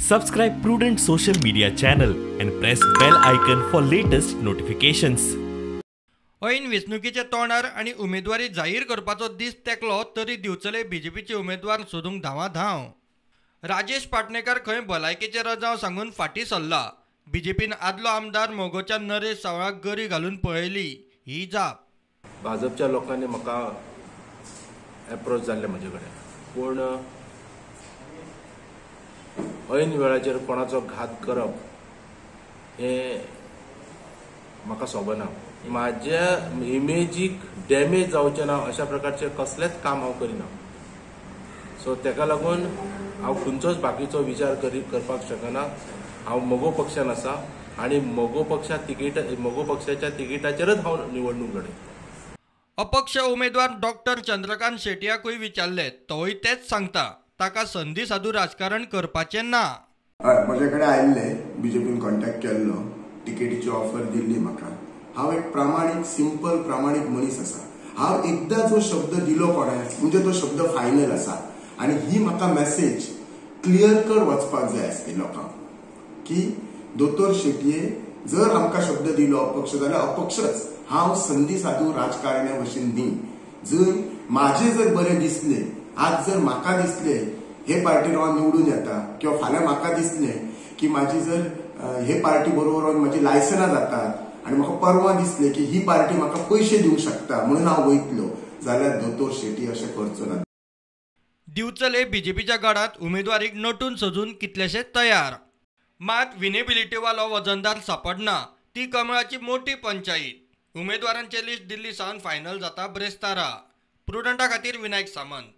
Subscribe Prudent social media channel and press bell icon for latest notifications. ऐन वेंचणुकेच्या तोंडार आनी उमेदवारी जाहीर करपाचो दीस तेंकलो तरी दिवचले बीजेपीचे उमेदवार सोदूंक धांवाधांव. राजेश पाटणेकार खंय भलायकेचे रजांव सांगून फाटीं सरला. बीजेपीन आदलो आमदार मोगोच्या नरेश सावळाक गरी घालून पळयली ही जाप. भाजपच्या लोकांनी म्हाका एप्रोच जाल्ले म्हजे कडेन, पूण ऐन वेळाचेर कोणाचो घात करप हें म्हाका सोबना. म्हाज्या इमेजीक डॅमेज जावचें ना अशा प्रकारचें कसलेंच काम हांव करिना. सो तेका लागून हांव खंयचोच बाकीचो विचार करपाक शकना. हांव मगो पक्षान आसा आनी मगो पक्षाच्या तिकीटाचेरच हांव निवडणूक लढयतलो. अपक्ष उमेदवार डॉक्टर चंद्रकांत शेटयाकूय विचारले, तोय तेच सांगता, ताका संदी साधू राजकारण करपाचें ना. हय, म्हजे कडेन आयिल्ले, बीजेपीन कॉन्टॅक्ट केल्लो, तिकेटीची ऑफर दिल्ली म्हाका. हांव एक प्रामाणीक, सिंपल प्रामाणीक मनीस आसा. हांव एकदां जो शब्द दिलो कोणाक म्हणजे तो शब्द फायनल आसा. आनी ही म्हाका मॅसेज क्लियर कट वचपाक जाय आसली लोकांक की दोतोर शेटये जर आमकां शब्द दिलो अपक्ष जाल्यार अपक्षच. हांव संदी साधू राजकारण्या भशेन न्ही. जर म्हाजें जर बरें दिसलें, आज जर म्हाका दिसलें हे पार्टीन हांव निवडून येता, किंवा फाल्यां म्हाका दिसलें की म्हाजी जर हे पार्टी बरोबर म्हाजी लायसनां जातात आनी म्हाका परवा दिसलें की ही पार्टी म्हाका पयशे दिवंक शकता म्हणून हांव वयतलो, जाल्यार दोतोर शेटी अशें करचो ना. दिवचले बीजेपीच्या गडांत उमेदवारीक नटून सजून कितलेशेच तयार, मात विनेबिलिटीवालो वजनदार सापडना. ती कमळाची मोठी पंचायत. उमेदवारांचे लिस्ट दिल्ली सावन फायनल जाता ब्रेस्तारा. प्रुडंटा खातीर विनायक सामंत.